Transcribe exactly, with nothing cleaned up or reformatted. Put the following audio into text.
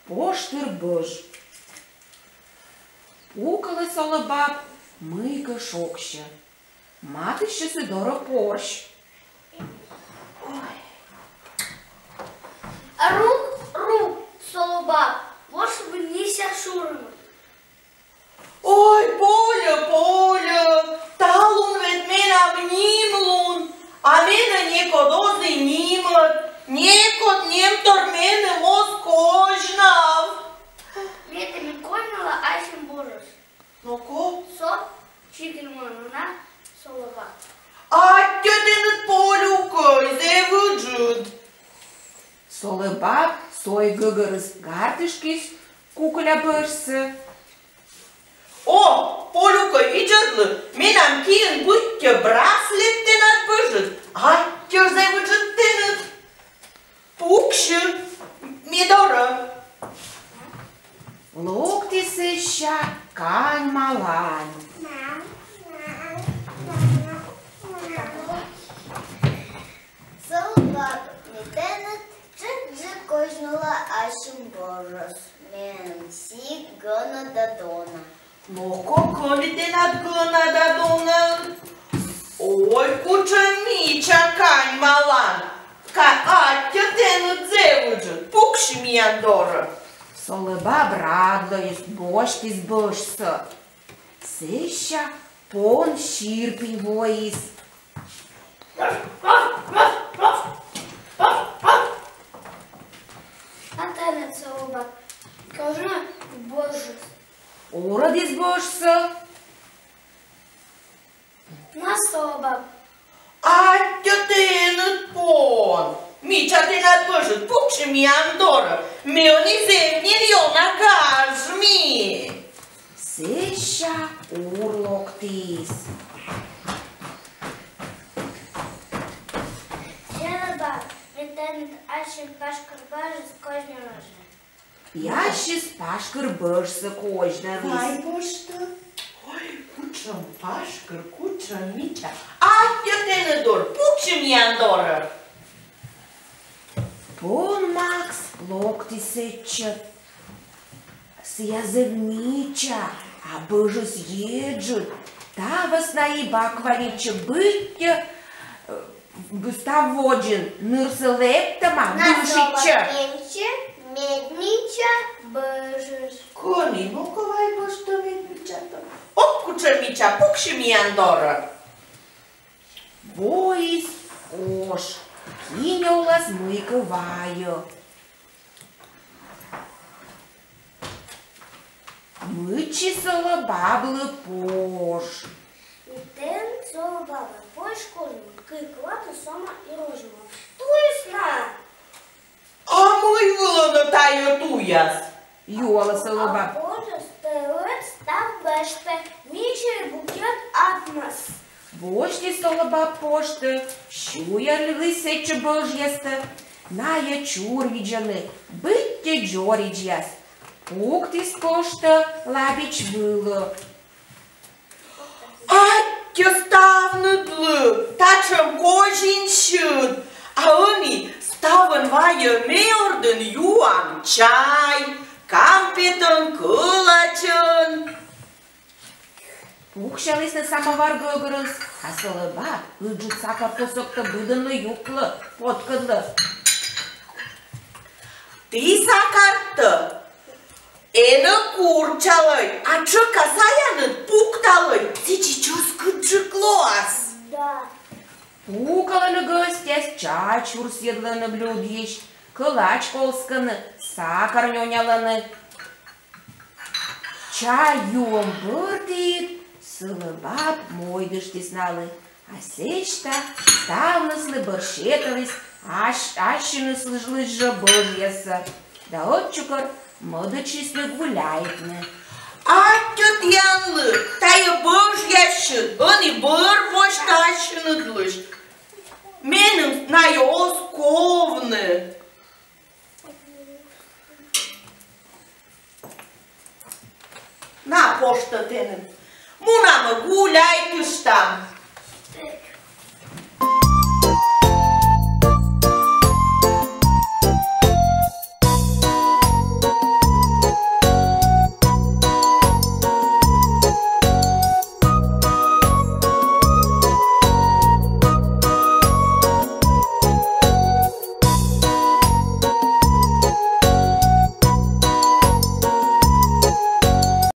Поштыр бӧж. Пукалӧ Сӧлӧ баб мыйкӧ шогсьӧ. Матыстчӧ сы дорӧ порсь. Ой. Рук, рук, Сӧлӧ баб, вошвы нисьӧ шурӧмӧ. Ой, Поля, Поля, талун ведь менам нимлун, а менӧ некод оз и нимӧд, некод немтор меным оз козьнав. Ме тэныд козьнала ассьым бӧжӧс. Но-ко? Со чикӧй мунӧ на, Сӧлӧ баб. Аттьӧ тэныд, Полюкӧй, зэв ыджыд. Сӧлӧ баб сой гӧгӧрыс гартыштіс кукля бӧжсӧ. О, Полюкӧй, видзӧдлы, менам киын быттьӧ браслет тэнад бӧжыд, аттьӧ зэв ыджыд тэныд. Пуксьы ме дорӧ. Локтіс сэсся кань-малань. Сӧлӧ баб, ме тэныд тшӧтш козьнала ассьым бӧжӧс. Меным сійӧ гӧна да дона. Но-ко, кӧні тэнад гӧна да дона? Ой, кутшӧм мича кань-малань! Ка-, аттьӧ тэныд зэв ыджыд, пуксьы миян дорӧ. Сӧлӧ баб радлӧ, босьтіс бӧжсӧ. Сэсся пон сирпинь воис. А тэныд, Сӧлӧ баб, козьна бӧжӧс. Орӧдіс бӧжсӧ. На, Сӧлӧ баб. Аттьӧ тэныд пон. Мича тэнад бӧжыд, пуксьы миян дорӧ. Ме ӧні зэв нин ёна гажми. Сэсся ур локтіс. Сӧлӧ баб, ме тэныд ассьым пашкыр бӧжӧс козьнала жӧ. И ассьыс пашкыр бӧжсӧ козьналіс. Вай босьтӧ. Ой, кутшӧм пашкыр, кутшӧм мича. Аттьӧ тэныд ур, пуксьы миян дорӧ. Пон макс локтіс сэтчӧ. Сыя зэв мича, а бӧжыс еджыд. Та вӧсна и бакваритчӧ, быттьӧ, э, став водзын нырсӧ лэптӧма, дышитчӧ. Менсьым медмича бӧжыс. Кӧні, ну-ка, вай босьтӧ медмичатӧ. Ок, кутшӧм мича, пуксьы миян дорӧ. Воис ош, киньӧ улас мыйкӧ вайӧ. Мыччис Сӧлӧ баблы пож. Ме тэн, Сӧлӧ баб, пож козьна, кык лапа, сӧмын и розьма. Туйыс на. А мый вылӧ нӧ тайӧ туйяс? Юалӧ Сӧлӧ баб. А пожӧс тэ ӧд став бӧжтӧ, мича букет артмас. Босьтіс Сӧлӧ баб пожтӧ, сюяліс сэтчӧ бӧжъястӧ. Найӧ чурвидзӧны, быттьӧ дзоридзьяс. Пуктіс пожтӧ лабич вылӧ. Аттьӧ ставныдлы, татшӧм козинсьыд, а ӧні ставӧн вайӧ ме ордын юам чай, кампетӧн, кӧлачӧн. Пуксялісны самӧвар гӧгӧрыс, а Сӧлӧ баб ыджыд сакар кусӧктӧ быдӧнлы юклӧ, поткӧдлӧ. Ті сакартӧ энӧ курччалӧй, а тшӧка саяныд пукталӧй, сідзи чӧскыдджык лоас. Да. Пукалӧны гӧсьтъяс, чай чурсйӧдлӧны блюдйысь, кӧлач колскӧны, сакар нёнялӧны. Чай юӧм бӧртиыд Сӧлӧ баб мойдыштіс налы, а сэсся ставныслы бӧр сеталіс ась-, ассьыныслысь жӧ бӧжъяссӧ да ӧтчукӧр мӧдӧдчисны гуляйтны. Аттьӧ тіянлы, тайӧ бӧжъяссьыд ӧні бӧр босьта ассьыныдлысь. Меным найӧ оз ковны. На пожтӧ тэныд. Мунамӧ гуляйтыштам.